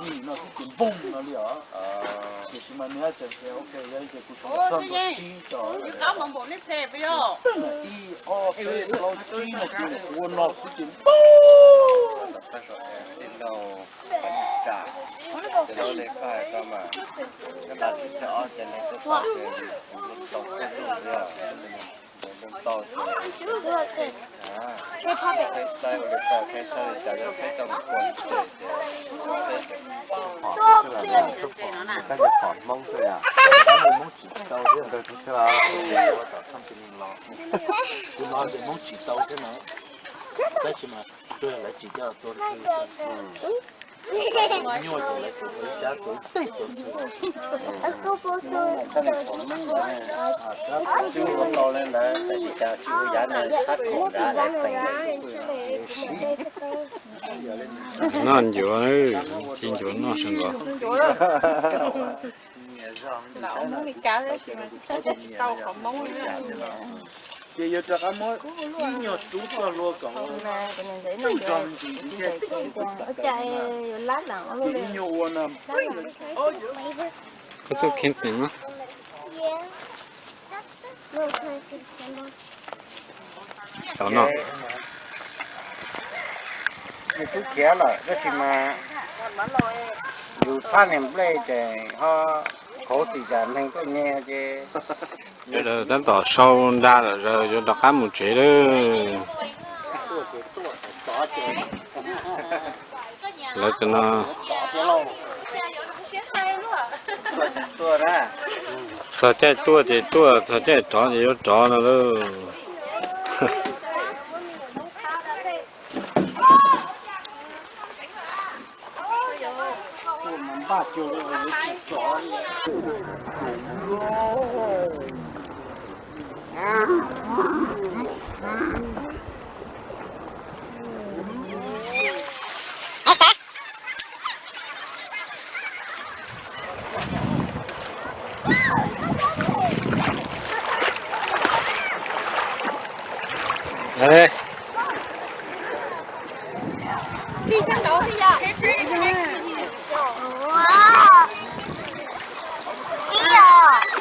Nim no xwb ces npoog no li os. Tiam sis mas nws haj tseem tias ok, yog li ces kuv tso txog nkaus tsib tso. Ib ob peb plaub tsib no ces kuv ua no xwb ces npoog. Hmoob tsis tau thiab, ua tom thaj pi ni los, kuv no ces Hmoob tsis tau thiab no, tab sis mas lawv tsis coj tua nyuaj ces lawv tus ua xyab tua tej tua ntxhw. Twb ua tau li ntawd tab sis cas tsis ua yav no thab khoom nrad lawv peem. No ncuav, ci ncuav noj sawv ntxov. Ces yuav rov qab muab ib nyuag rub txoj hlua kom ua zoo ntsis thiab, ces ib nyuag ua no. Koj tuaj kheev teem no. Cov no, nws twb khiav lawm tab sis mas yus txhab niag nplej ces ho qhuav tim cas neeg tuaj nyiag ces. Sawv daws tab tom sau nra lawm, sawv daws yuav rov qab mus tsev lawm. Lawv tus no txog caij tuaj ces tuaj, txog caij rov ces yuav rov no lauj.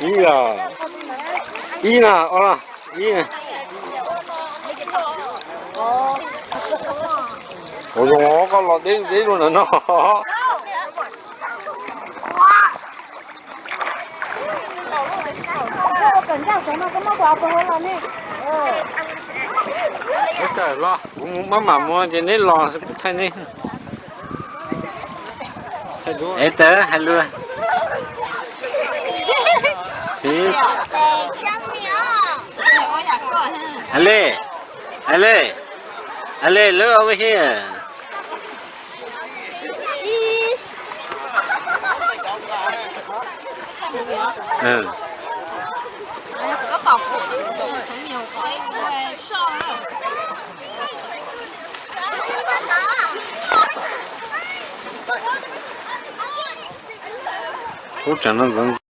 Ib yog, ib na, ob na, ib na. Ua zoo koj los deb deb zoo ntawm no. Neb tawm los, kuv mus maj mam mus ces neb los kuv thaij neb. Es tawm hais lus. Hais li, hais li, hais li, lub over here. Kuv tseem no ntxeev